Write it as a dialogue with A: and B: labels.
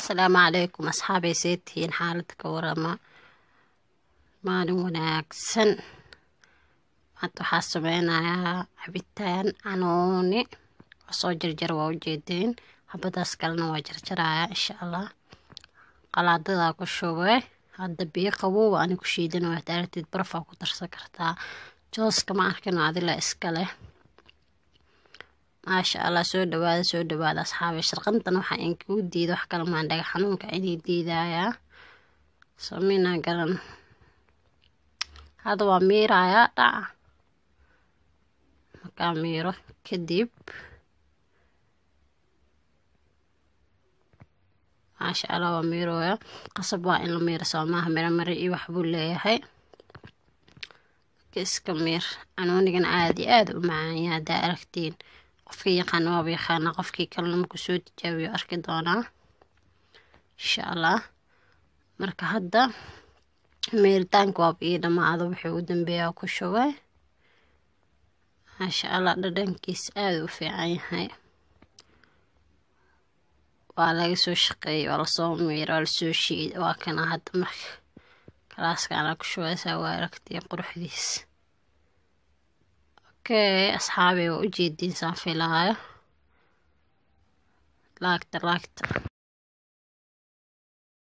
A: Asalaamu calaykum asxaabay, see tihiin? Xaalada ka warama? Maalin wanaagsan. Maanta waxaa sameynayaa cabitaan canooni. Waa soo jarjar, waa ujeedeen. Habadaas kalena waa jarjarayaa insha Allah. Qalaadadaa ku shubay. Hadda biyo qabow ani ku shiidan, waa aragtid. Barafaa ku darsan kartaa. Jooska ma arkin, adila iska leh. Maasha Allah, soo dhawaada, soo dhawaada asxaabay. Sharqantan waxaa inkugu diida wax kale maan, dhaga xanuunka inay diidayaa sameyna garan. Hadda waa miirayaa dhaca. Markaa miiro kadib, maasha Allah, waa miirooya. Qasab waa in la miiro, soo maaha? Miro miro iyo waxbuu leeyahay. Iska miir. Canoonigana aada iyo aada u macaanya haddaa aragtiin. Qofkii yaqaana waaba yaqaana, qofkii kalena markuu soo tijaabiyo arki doonaa insha Allah. Marka hadda miiritaanka waaba ii dhamaado, wuxuu u dambeeyaa ku shubay. Maasha Allah, dhadhankiis aada u fiican yahay. Waa laga soo shaqeeyey, waa lasoo miira, waa lasoo shiiday, waa kana. Hadda marka galaaskaana ku shubaysaa, waa aragtiin quruxdiis. Okay asxaabey, waa ujeediin saan filaayo. Laagta laagta.